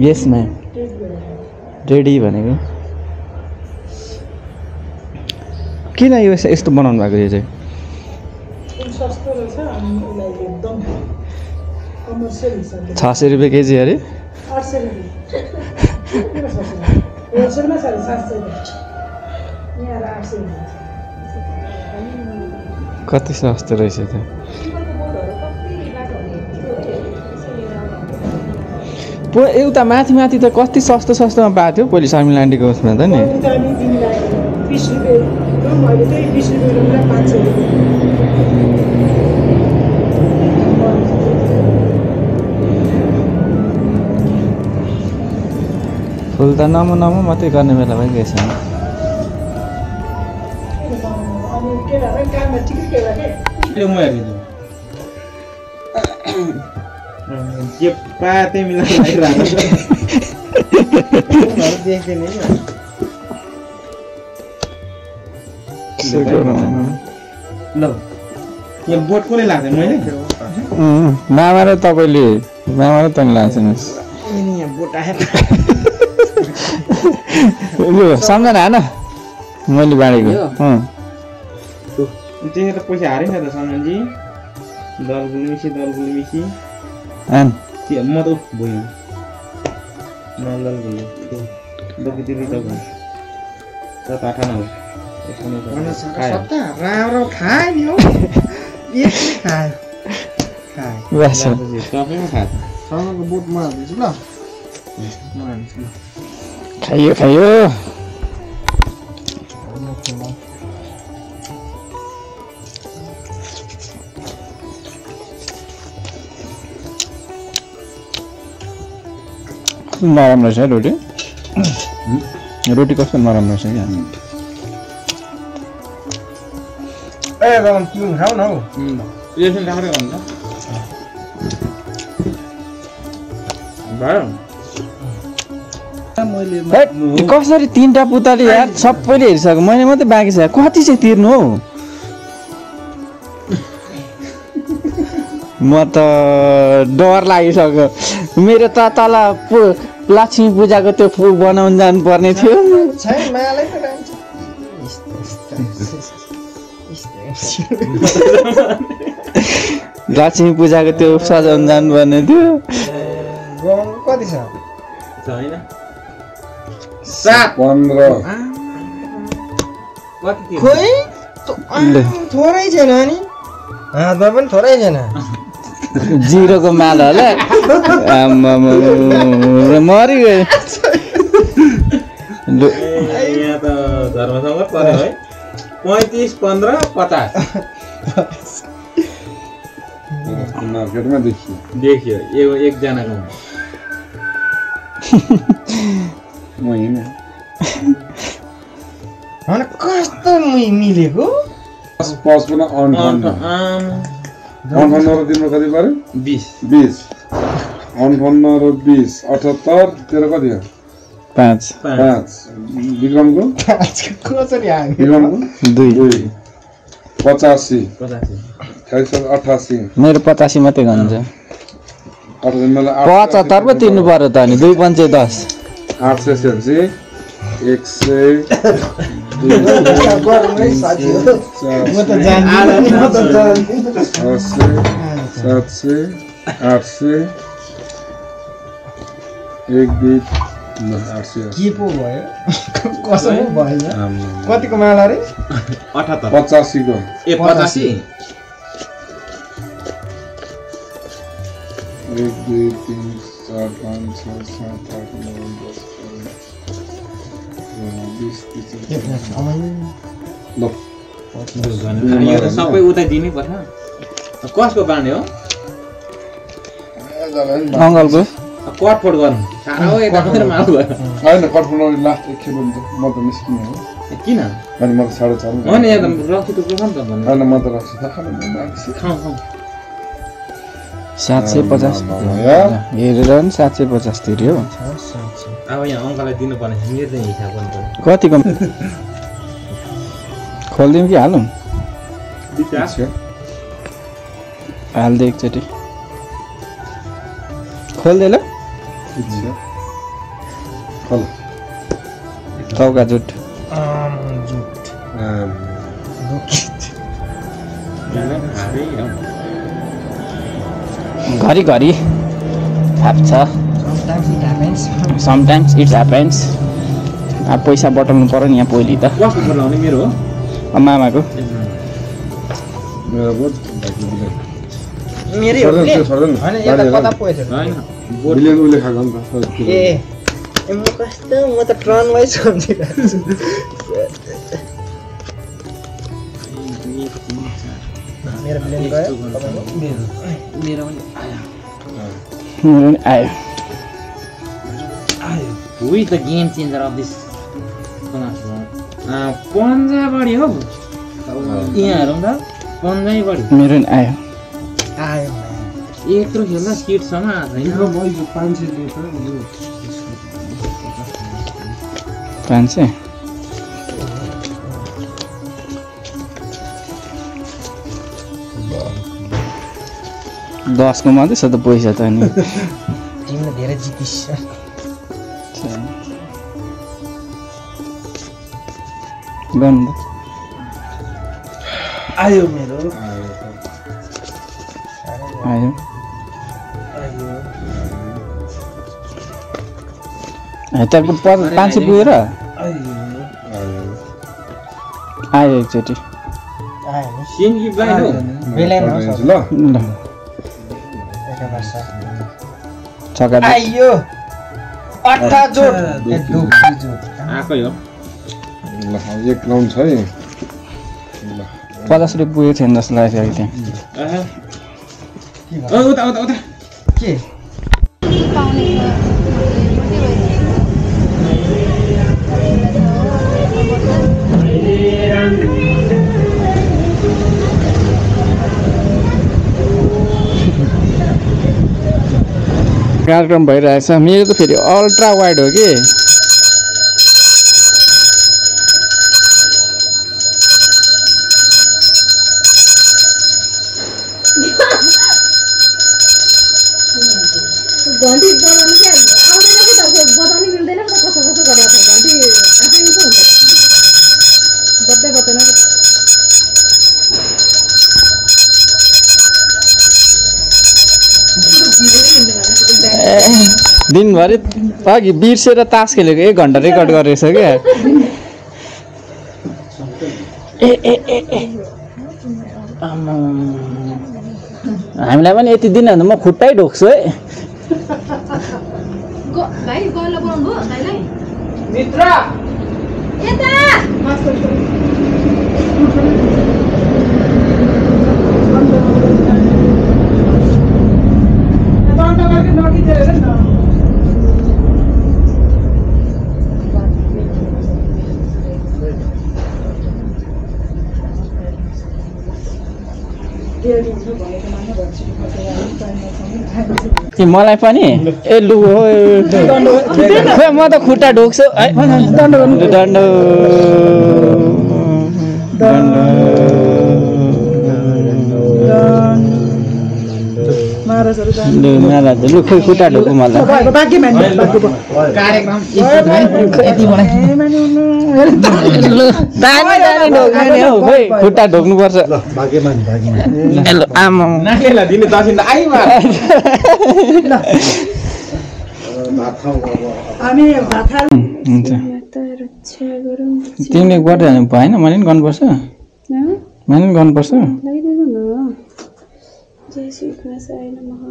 यस ma'am ready भनेको किन यो यस्तो बनाउनु भएको यो चाहिँ सस्तो रहेछ अनि यसलाई एकदम कमर्सियल हिसाबले 600 रुपैयाँ केजी अरे 800 रुपैयाँ होलसेलमा छ 700 यहाँ 800 कति सस्तो रहेछ त पो एउटा माथि माथि त कति सस्तो सस्तोमा पाएको थियो पहिले शर्मिलान्डीको उसमा त नि अनि तिमीलाई 20 रुपैयाँ मैले चाहिँ 20 रुपैयाँ 500 रुपैयाँ फुल त नमो मात्रै गर्ने बेला पनि गएछ अनि के भन्छ काममा ठिकै के भन्छ यो म हेर्छु के पाते मिलाएर देख्दैन ल यो बोट कुनै लाग्छ मैले मामा र तपाईँले मामा र तैँले लान्छस् यहाँ बोट आएर लु सम्झना होइन मैले बाँडेको त्यसले त पैसा हारेन त सम्झनजी दल गुलमिसी आन त्यो म त भयो नल गुलु बकिति त भयो 7-8 आना हो राम्रो खाए नि हो एकले खायो बस तपाईँमा खायो सँगको बोटमा हाल्दैछु ल खाइयो खाइयो नरम रहेछ रोटी रोटी कस्तो नरम रहेछ क्या ए गरम तिउन खाऊ न हौ एकछिन राखेर गर्नु त भयो कसरी 3टा पुतली यार सबैले हेरिसक्यो मैले मात्रै बाँकी छ कति चाहिँ तिर्नु हौ म त डर लागिसक्यो मेरो त तल लक्ष्मी पूजाको त्यो फुल बनाउन जानु पर्ने थियो लक्ष्मी पूजाको त्यो सजाउन जानु पर्ने थियो कति छ छैन 15 खोइ थोरै छैन नि हातमा पनि थोरै छैन जिरोको माल होला मरिगयो यहाँ त धर्मसँग पर्यो है 35 15 50 मार्केटमा देखियो एकजनाको कस्तो मिलेको 55 अन र तिम्रो कति पर्यो 20 58 र 20 78 तेरो कति हो 5 विक्रमको 2 85 88 मेरो 85 मात्रै गर्नुहुन्छ 75 पो तिर्नु पर्यो त अनि 2 पंचे 10 800 100 के पो भयो कसरी भएन कतिको माल अरे 88 85 को ए 85 1 2 3 4 5 6 7 8 9 10 सबै उतै दिनै पर्छ कसको बाँड्ने हो अङ्कलको कटफोट गर्नु साह्रो यता मात्र माल भयो हैन कटफोट लास्ट एक खेप हुन्छ म त निस्किने हो किन अनि म त 4.5 हो नि एकदम रक्सी त प्रथम त भन्नु हैन म त रक्सी खानु खाऊ 750 हेरेर नि 750 तिर्यो अब यहाँ अङ्कललाई दिनुपर्ने मेरो चाहिँ हिसाब गर्नु कतिको खोलिदिउँ कि हालौँ पर्छ हालिदिए एकचोटि खोल दे ल खोल चौका जुट घरी घरी थाप्छ समटाइम्स इट्स ह्यापेन्स अब पैसा बटाउनु पर्यो नि यहाँ पहिले त कसको खोला हुने मेरो हो मामाको मेरो बोट मेरै हो के हैन यता कता पोएछ हैन बिलियन उले खाएको नि त ए म कस्तो म त ट्रनलाई सम्झिरहेको छु मेरो बिलियन गयो मेरो पनि आयो Who is the game changer of this? पन्जा बढी हो यहाँ हेरौँ त पन्जा बढी मेरो नि आयो आयो यत्रो खेल्दा सिटसम्म छैन 500 10 को मात्रै छ त पैसा त नि टिमले धेरै जितिस गर्नु त आयो मेरो आयो त्यहाँको 500 पुगेर आयो एकचोटि आयो नि सिन कि ब्लाइन्ड हो बेलाइन हो ल ल छक्का आयो 8 जोड आएकै हो ल एक राउन्ड छ है 50 रुपियाँ पुगेको थिएन जस्तो लागेको थियो अहिले अह उता उता उता के कार्यक्रम भइरहेछ मेरो त फेरि अल्ट्रा वाइड हो कि घन्टी बनाउनु क्या आउँदैन कि त बताउनु मिल्दैन कि त कसो कसो गरेर छ घन्टी आफै पो हुन्छ त बत्दै बत्दैन कि दिनभरि अघि बिर्सेर तास खेलेको 1 घन्टा रेकर्ड गरेछ क्या हामीलाई पनि यति दिन म खुट्टै ढोक्छु है भाइ गल्ल बनाउनु भयो भाइलाई मित्र यता दण्ड गर्दै नकिचेर न कि मलाई पनि ए लु हो खोइ म त खुट्टा ढोक्छु है दण्ड लु महाराज लु खोइ खुट्टा ढोक्नु मलाई कार्यक्रम लु दानी ढोक्ने हौ खोइ खुट्टा ढोक्नुपर्छ ल आमा नाकेला दिने दसिन आइमा हामी भात खाऊ हुन्छ तिमीले गर्दै भएन मैले पनि गर्नुपर्छ मैले पनि गर्नुपर्छ जय श्री कृष्ण नमः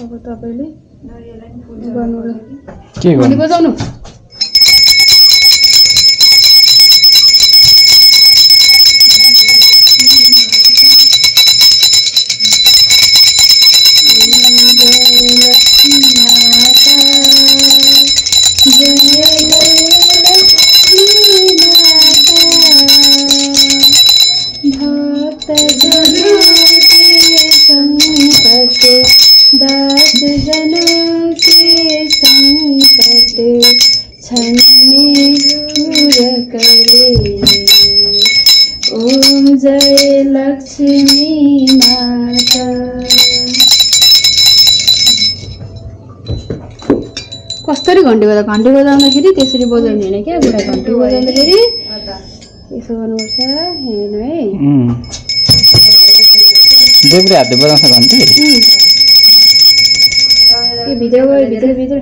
अब तपाईले गर्नु के गर्नु बजाउनु को 10 जना के संकट छन् मेरो करे ओम जय लक्ष्मी माता। कसरी घन्टी बजाउँदाखेरि त्यसरी बजाउने होइन क्या बुढा घन्टी बजाउँदाखेरि यसो गर्नुपर्छ हेर्नु है देब्रे हातले बजाउँछ घन्टी भित्र गयो भित्र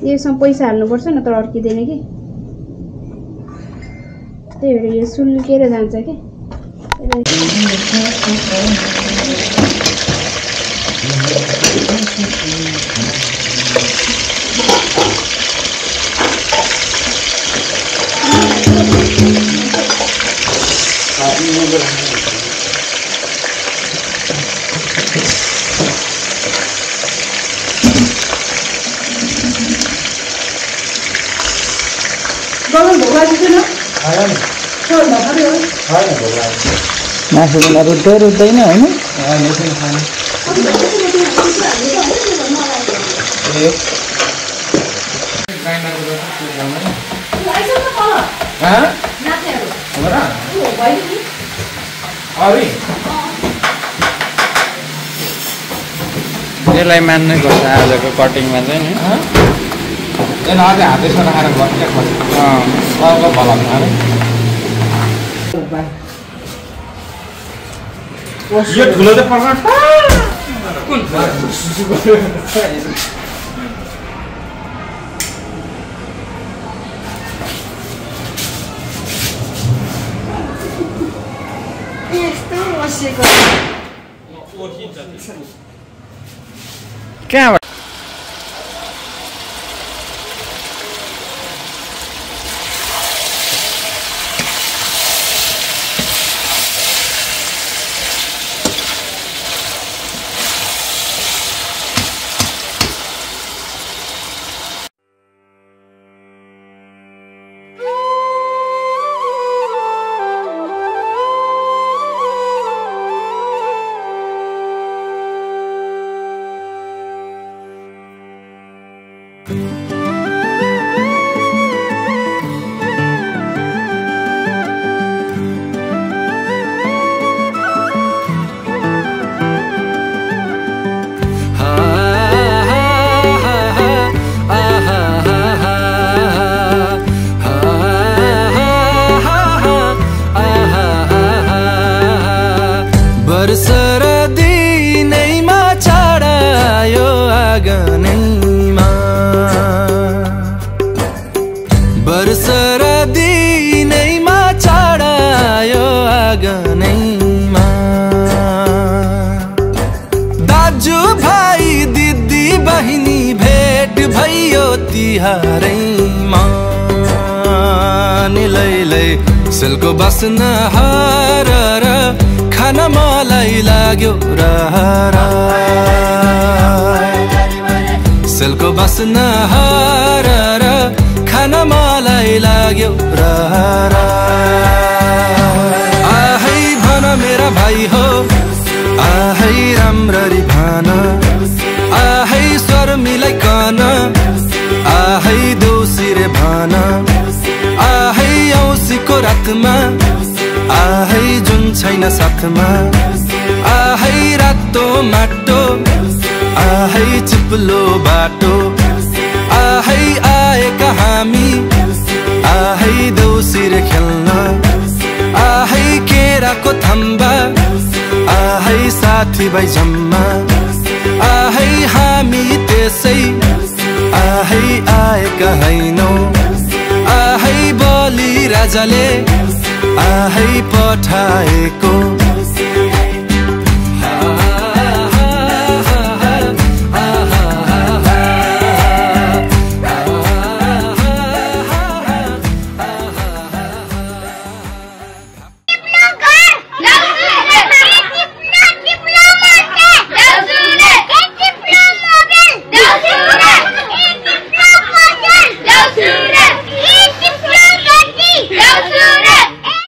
यसमा पैसा हाल्नुपर्छ न तर अड्किँदैन कि त्यही भएर यो सुल्केर जान्छ कि मासु बिना रुच्दैन होइन यसलाई मान्नै पर्छ आजको कटिङमा चाहिँ नि हातैसँग राखेर बस्ने भला यो ठुलो चाहिँ पर्छ कहाँबाट सेलको बस्न हर खाना मलाई लाग्यो र सेलको बस्न हर खाना मलाई लाग्यो र आहै भन मेरा भाइ हो आहै राम्ररी भन आहै स्वर मिलाइकन आहै दोषीरे भन आहै औँसीको रातमा आहै जुन छैन साथमा आहै रातो माटो आहै चिप्लो बाटो आहै आएका हामी आहै देउसिरे खेल्न आहै केराको थम्बा आहै साथीभाइ जम्मा आहै हामी त्यसै आहै आएका हैनौ आहै बलि राजाले आहै पठाएको